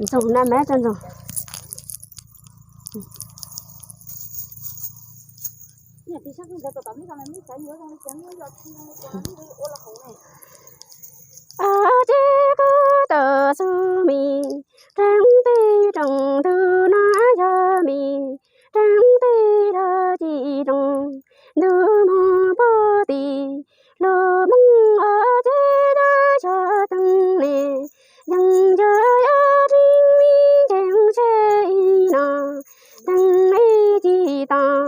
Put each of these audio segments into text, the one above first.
Ntxoog na mab tso ntxoog. Ob ceg kub tawm txug mis, rheev tij rooj ntug no yog mis, rheev tij lug ci rooj ntug moog puag tim. Lug moog ob ceg yog teeb ne, yeej yog yog rheev mi ceeb tseg ib no, teeb ib ci tau.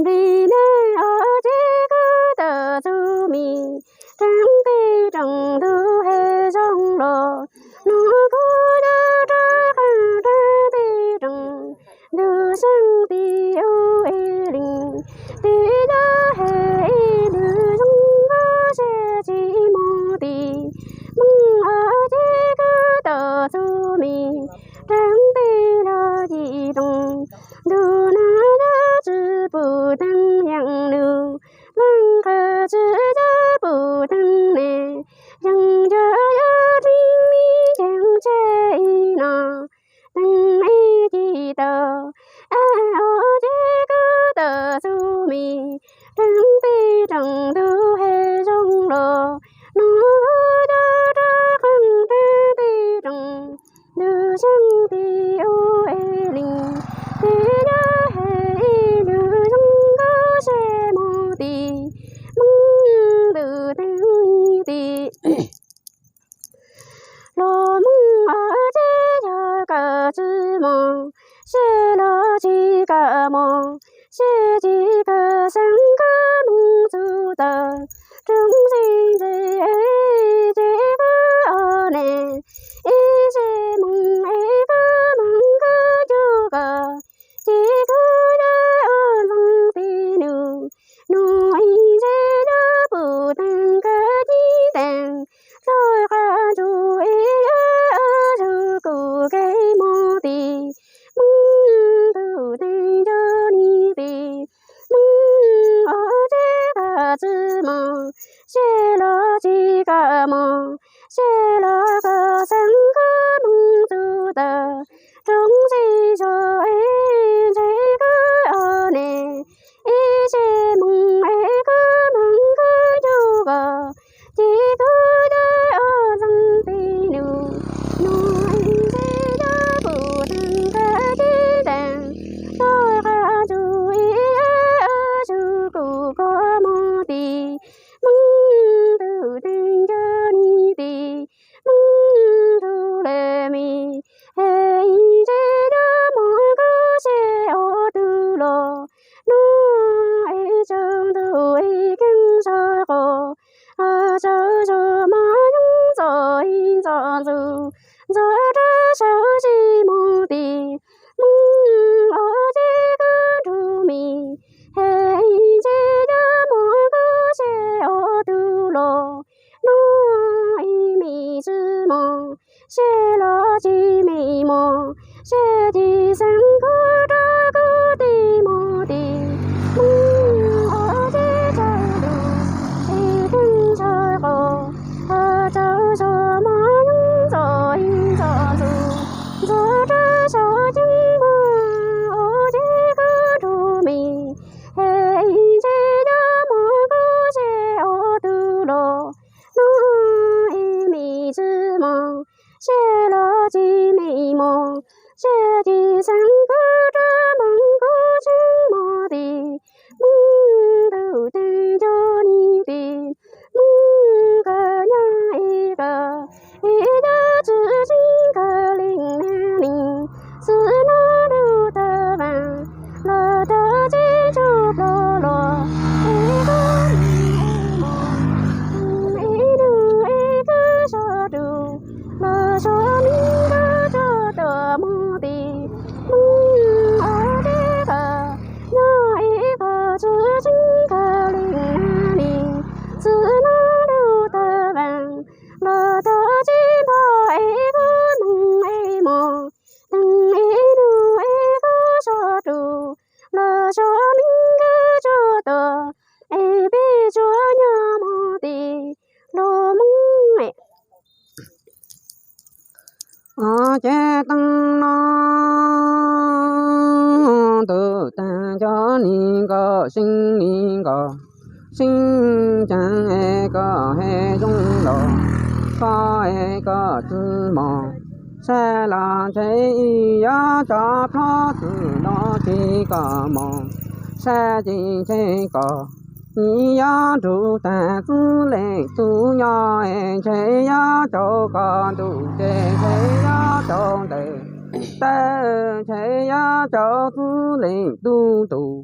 Nplij neej ob ceg kub tawm txug mis, rheev tij rooj ntug he zoo los, nuav kuv yuav rov qeej rheev tij rooj ntug xeeb tij u e lees. Tij yog he ib lug zoo nkauj seb tsis moog tim, moog ob ceg kub tawm txug mis, rheev tij lug ci rooj ntug no yog tsi pum teeb yeej nug, leej qhov tsi yog pum teeb ne, yeej yog yog rheev mi ceeb tseg ib no, teeb ib ci tau. Ob ceg kub tawm txug mis, rheev tij rooj ntug he zoo los, nuav kuv yuav rov qeej rheev tij rooj ntug xeeb tij u e lees. Tij yog he ib lug zoo nkauj seb moog tim, moog ntug teeb tim. Lug moog ob ceg yog kawm tsi moog, seb lug tsis kawm moog, seb tsis kawm xeeb kub moog txug tawm, roob tsis ntse es ces kub ob ne, ib zej moog es kub moog kub cug kawm, ces kub yog ua ntxoog tij nug, nug ib zej yog pum teeb kawm ci teeb, txoj qab ntsug es yog zug kuv kev moog tim, moog ntug teeb nco ni tim. Moog ob ceg kawm tsi moog, seb lug tsis kawm moog, seb lug kawm xeeb kub moog txug tawm, roob tsis ntse es ntse kub ob ne, ib zej moog es kub moog kub cug kawm, ces kub yog ua ntxoog tij nug, nug ib zej yog pum teeb kawm ci teeb, txoj qab ntsug es yog zug kuv kov moog tim, moog ntug teeb nco ni tim, moog ntug le mis, es ib zej yog moog kub seb ob tug los, nuav es tsaus ntuj es keeb tsaug qos, tsaus zog mog nyob ntxom ib ntxom ntxug, ntxov rau saum tsis moog tim, moog ob ceg kub nrug mis, es ib zej yog moog kub seb ob tug los, nuav es mis tsi moog, seb lug tsis mis moog, seb tsis xeeb kub rov kub tij moog tim, moog ob ceg tsaus ntuj es keeb tsaug qos, tsaus zog mog nyob ntxom ib ntxom ntxug, ntxov rau saum tsis moog, ob ceg kub nrug mis, es ib zej yog moog kub seb ob tug los, nuav es mis tsi moog, seb lug tsis mis moog, seb tsis xeeb kub rov moog kub tseeb moog tim, moog ntug teeb nco ni tim, moog kawm nyob es kawm, es yog tsi tseeb kawm leej na ni, txij nuav lug tawm vaam, lug tau tseeb tsuj plog los, es kub moog es moog, es nug es kub sab rug, lug sab mi kub tsuj tuam moog tim, moog ob ceg kawm, nyob es kawm tsi tseeb kawm leej na ni, txij nuav lug tawm vaam, lug tau tseeb npog es kub moog es moog, teeb es nug es kub sab rug, lug sab mi kub tsuj tuam, es peb tsuas nyob moog tim, lug moog Ob cev teeb no, tus tag nco li nkaus, seeb li nkaus, seeb ceev es koj he zoo los, koj es koj txwj mos, sab los ntshe ib yog tsov plob txwm los ces koj mos, sab ces ntshe koj ib yog nrug tag txwj leej tub nyob es ntshe yog tsaus koj ntuj ces ntshe yog tsaus ntawm taw, ntshe yog tsaus txwj leej tub ntuj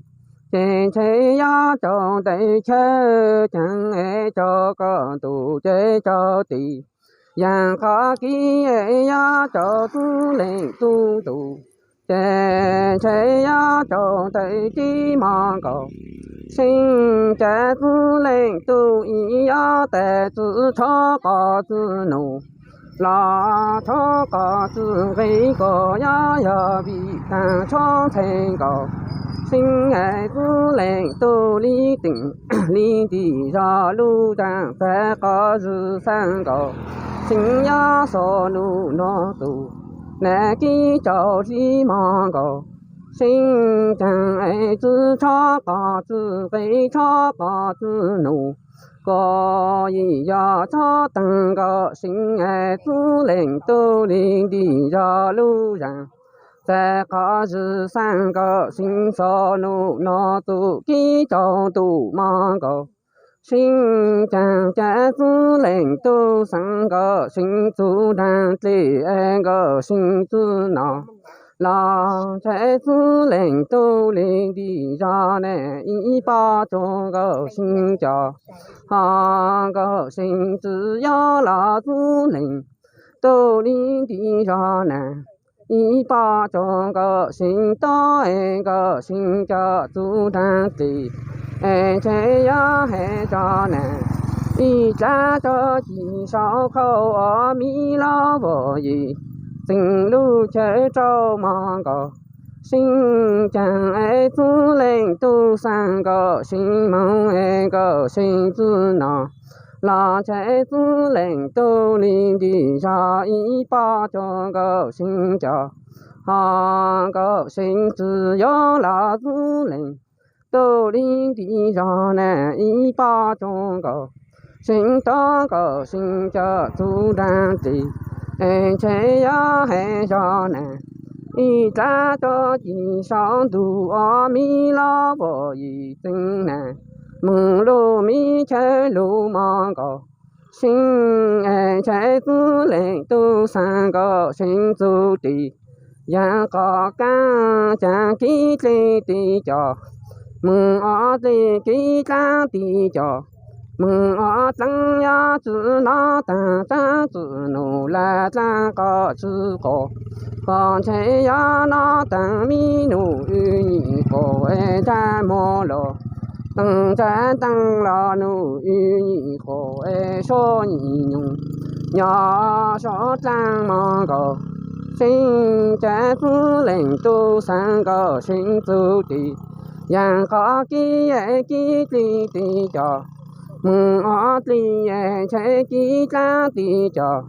ces ntshe yog tsaus ntawm chaw ceev es tsaus koj ntuj ces tsaus tim. Yaam qhov kib es yog tsaus txwj leej tub ntuj ces ntshe yog tsaus ntawm tib mos nkaus, seeb ceev txwj leej tub ib yog tes txwm tshob qos txwj num los tshob qos txwj nqis kos yog yog vim taag tshob ntxhee nkaus, seeb es txwj leej tub li teem li ntim zog lub zaaj txais qos zwm xaa nkaus, seeb yog xo num nov tus nas kib tsaus tib mos nkaus, seeb ceev es txwm tshob qos txwj nqis tshob qos txwj num, kos yim yog tshob taag nkaus, seeb es txwj leej tub li ntim zog lub zaaj txais qos zwm xaa nkaus, seeb xo num nov tus kib tsaus ntuj mos nkaus, seeb ceev ceev txwj leej tub xaa nkaus, seeb txug nraag dlej es nkaus, seeb txwj nov los ntshe txwj leej tub li ntim zog na ib pob tsuag nkaus, seeb cov ho nkaus, seeb txwj yog los txwj leej tub li ntim zog na ib pob tsuag nkaus, seeb tob es nkaus, seeb cov txug nraag dlej es ntshe yog he tso na ib dlaab tso ci sau khau ob mi los vos yim txeeg lub chaw rau mos nkaus, seeb ceev es txwj leej tub xaa nkaus, seeb moog es nkaus, seeb txwj nov los ntshe txwj leej tub li ntim zog ib pob tsuag nkaus, seeb cov ho nkaus, seeb txwj yog los txwj leej tub li ntim zog na ib pob tsuag nkaus, seeb tob nkaus, seeb cov txug nraag dlej es ntshe yog he zog na ib dlaab tso ci sau ntug ob mi los vos yim txeeg na moog lub mi chaw lug mos nkaus, seeb es ntshe txwj leej tub xaa nkaus, seeb txug tim yaam qos kaab caag kib dlej tim cov, moog ob dlej kib dlaab tim cov, moog ob dlaab yog txwm nov taag tsaab txwm num laj dlaab qos txwj qos, kos ntshe yog nov taag mi num wb nyim qos es ntsaj muag los, taag ntsaj ntaag los num wb nyim qos es sab nyim nyoog, nyob sab dlaab mos nkaus, seeb ceev txwj leej tub xaa nkaus, seeb txug tim yaam qos kib es kib dlej tim cov, moog ob dlej es ntshe kib dlaab tim cov,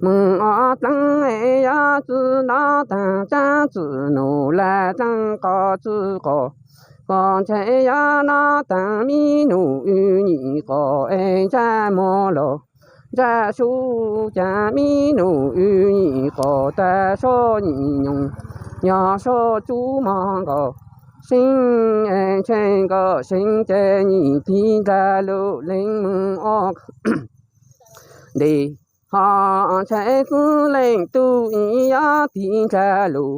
moog ob dlaab es yog txwm nov taag tsaab txwm num laj dlaab qos txwj qos, kos ntshe yog nov taag mi num wb nyim qos es ntsaj muag los, ntsaj sub caag mi num wb nyim qos tag sab nyim nyoog, nyob sab tsub mos nkaus, seeb es ntshe nkaus, seeb ces nyim tig nrag lug leej moog ob ntes, ho ntshe txwj leej tub ib yog tig nrag lug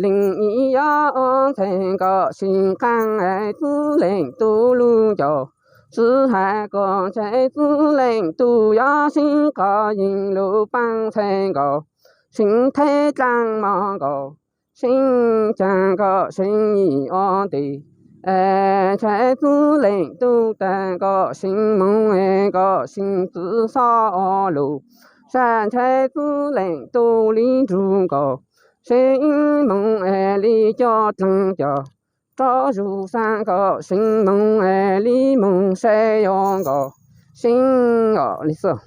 leej ib yog ob ntxhee nkaus, seeb qaab es txwj leej tub lug ncaus, txwj hais kos ntshe txwj leej tub yog seeb qos yeeg lug paab ntxhee nkaus, seeb theb dlaab mos nkaus, seeb caag nkaus, seeb nyim ob ntes, es ntshe txwj leej tub taag nkaus, seeb moog es nkaus, seeb txwv xob ob lug, sab ntshe txwj leej tub li nrug nkaus, seeb moog es li coj dlaag cov, rov zug xaa nkaus, seeb moog es li moog saib yuav nkaus, seeb os li xwb.